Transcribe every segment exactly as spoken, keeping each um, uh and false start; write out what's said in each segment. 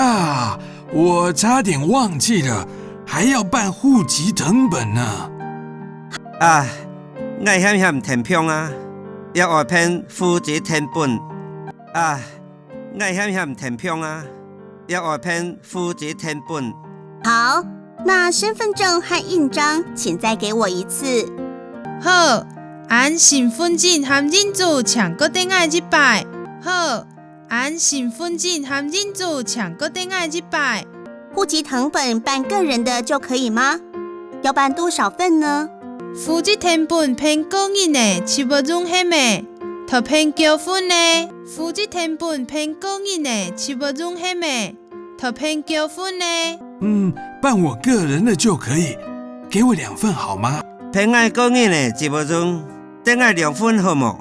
啊，我差點忘记了，还要办户籍誊本呢。啊，𠊎險險添放啊，也愛辦户籍誊本。啊，𠊎險險添放啊，也愛辦户籍誊本。好，那身份证和印章，请再给我一次。好，恁身份证和印仔請過分𠊎一擺。好，恁身份证和印仔請過分𠊎一擺。户籍誊本办个人的就可以吗？要办多少份呢？户籍誊本辦个人个就會用得無？著辦幾份呢？户籍誊本辦个人个就會用得無？著辦幾份呢？嗯，办我个人的就可以，给我两份好吗？辦𠊎个人个就會用，得𠊎兩份好無？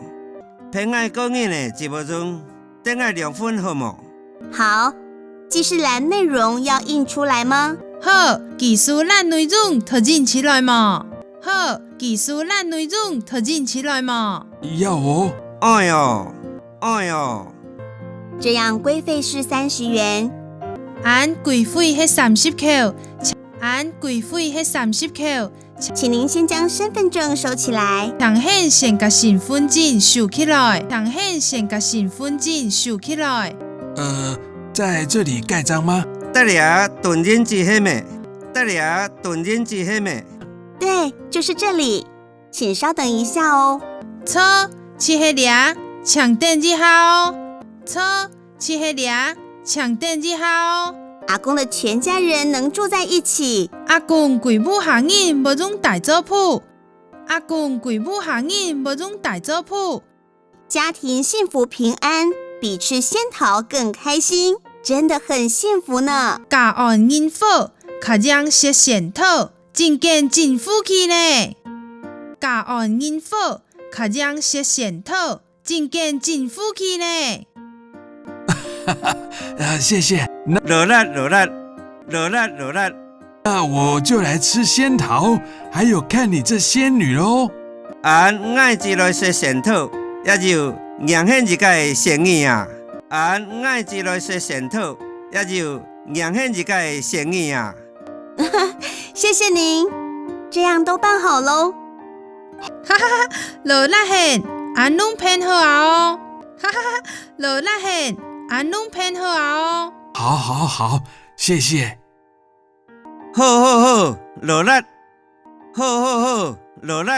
辦𠊎个人个就會用，得𠊎兩份好無？好，記事栏内容要印出来吗？好，記事栏內容著印出來無？好，記事栏內容著印出來無？要哦。愛哦，愛哦。这样规费是三十元。恁规费係三十箍，恁规费係三十箍。请您先将身份证收起来。請你先將身份證收起來。請你先將身份證收起來。呃，在这里盖章吗？在這謄印仔係無？在這謄印仔係無？对，就是这里，请稍等一下哦。著，就係這，請等一下哦。著，就係這，請等一下哦。阿公的全家人能住在一起。阿公歸屋下人會用戴做伙。阿公歸屋下人會用戴做伙。家庭幸福平安，比吃仙桃更开心，真的很幸福呢。家安人和，較贏食仙桃，真經真福氣呢。家安人和，較贏食仙桃，真經真福氣呢。啊，谢谢。那，勞力，勞力，勞力，勞力。那我就来吃仙桃，还有看你这仙女喽。恁𠊎就來食仙桃，也有䀴你這个仙女啊。恁𠊎就來食仙桃，也有䀴你這个仙女啊。谢谢您，这样都办好喽。哈哈哈，勞力你，恁攏辦好啊哦。哈哈哈，勞力你，恁攏辦好啊哦。好，好，好，谢谢。好，好，好，勞力。好，好，好，勞力。